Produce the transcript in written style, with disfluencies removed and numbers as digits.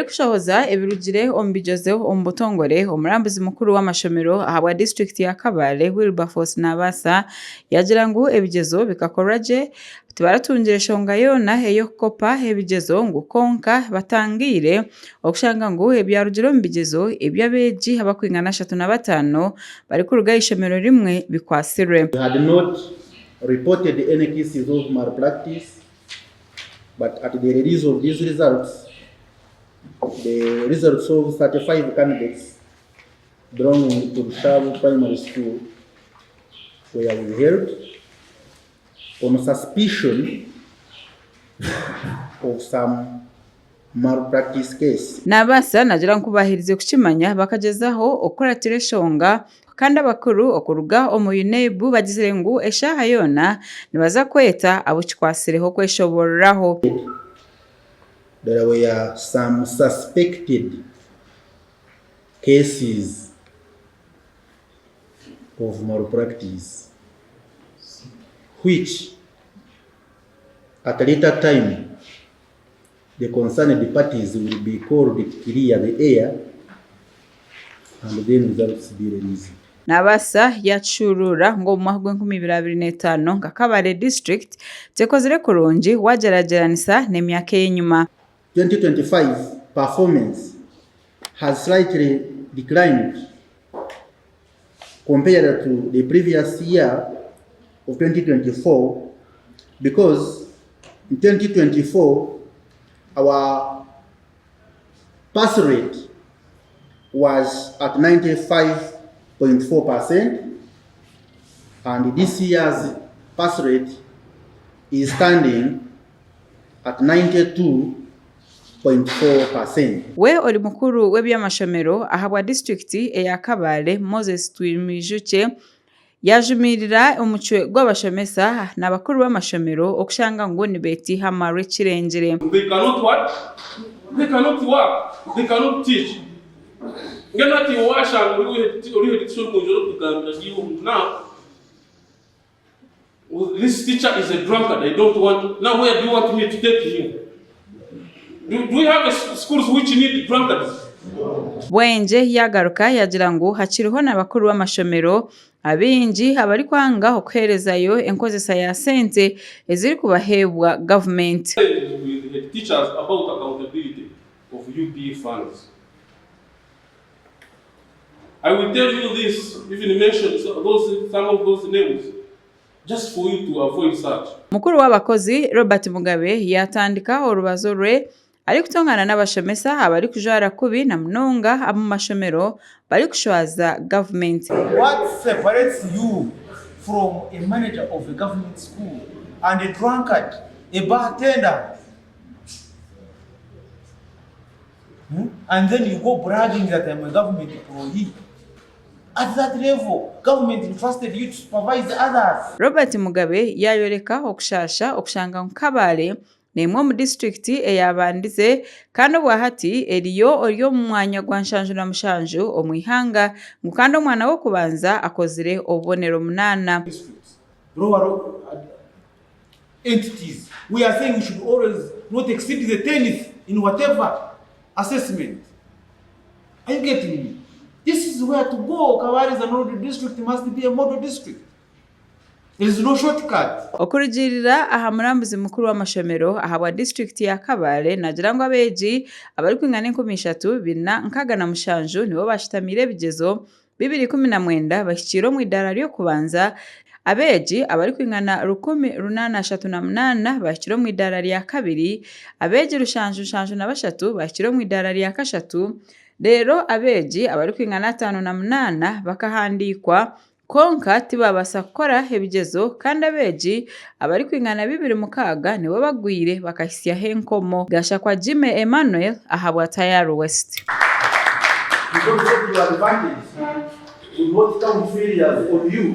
Arikushohoza ebirugire omu bigyezo omu butongore, omurambuzi mukuru w'amashomero ahabwa disiturikiti ya Kabale, Wilberforce Nabaasa yaagira ngu ebigyezo bikakorwa gye, tibaratungire nshonga yoona ey'okukopa ebigyezo ngu kwonka batangaire okushanga ngu ebyarugire omu bigyezo eby'abeegi abakwingana 35 barikuruga aha ishomero rimwe bikwatsirwe. We had not reported any cases of malpractice But at the release of these results, the results of 35 candidates belonging to Rushabu Primary School were withheld on suspicion of some malpractice case. Naabaasa naagira ngu ku baaherize kukimanya bakagyezaho okukuratira eshonga Kandi abakuru okuruga omu UNEB bagizire ngu eshaaha yoona nibaza kweta abu kikwatsireho kweshoboororaho. There were some suspected cases of malpractice which at a later time The concerned parties will be called to clear the air and then results be released. Naabaasa yaakishuuruura ngu omu mwaka gw'enkumi ibiri abiri n'etaano nka Kabale District tekozire kurungi waagyeragyeranisa n'emyaka ey'enyima. 2025 performance has slightly declined compared to the previous year of 2024 because in 2024 our pass rate was at 95.4% and this year's pass rate is standing at 92.4%. We ori mukuru w'eby'amashomero ahabwa disiturikiti eya Kabale, Moses Twimwijukye yaajumirira omucwe gw'abashomesa na bakuru b'amashomero okushanga ngu nibeetiiha amarwa ekirengire. They cannot what? They cannot work. They cannot teach. Mbwenu hati iwe waashanga ori head teacher orikwija orikugambira ngu iwe now This teacher is a drunkard, I don't want, now where do you want me to take him? Do, do we have a schools which need drunkards? Bwengye yaagaruka yaagira ngu hakiriho na bakuru b'amashomero abaingi abarikwanga okuheerezayo enkozesa ya sente ezirikubaheebwa gavumenti. With the teachers about accountability of UPE funds. I will tell you this, even mention those, some of those names, just for you to avoid such. Mukuru w'abakozi, Robert Mugabe yaatandika orubazo rwe arikutongana n'abashomesa abarikujwara kubi na munonga ab'omu mashomero barikushwaza gavumenti. What separates you from a manager of a government school and a drunkard, a bartender? Hmm? And then you go bragging that I'm a government employee. At that level, government entrusted you to supervise others. Robert Mugabe yaayoreka okushaasha okushanga ngu Kabale n'emwe omu disiturikiti eyaabandize kandi obwahati eriyo ori omu mwanya gwa 77 omu ihanga ngu kandi omwana w'okubanza akozire obubonero munaana. Districts, lower entities. We are saying we should always not exceed the 10th in whatever assessment. Are you getting me? This is where to go. Kabale is an old district, must be a model district. There is no shortcut. Okurugiirira aha murambuzi mukuru w'amashomero ahabwa disiturikiti ya Kabale naagira ngu abeegi abarikwingana 3467 nibo baashutamiire ebigyezo 2019 bahikiire omu idaara ry'okubanza, abeegi abarikwingana 1838 bahikire omu idaara rya kabiri, abeegi 773 bahikire omu idaara rya kashatu, reero abeegi abarikwingana 58 bakahandiikwa kwonka tibaabaasa kukora ebigyezo kandi abeegi abarikwingana 26 nibo bagwire bakahitsyaho enkomo. Gashakwa Jimmy Emmanuel ahabwa Tayari West. You don't take your advantage with what count failures on you.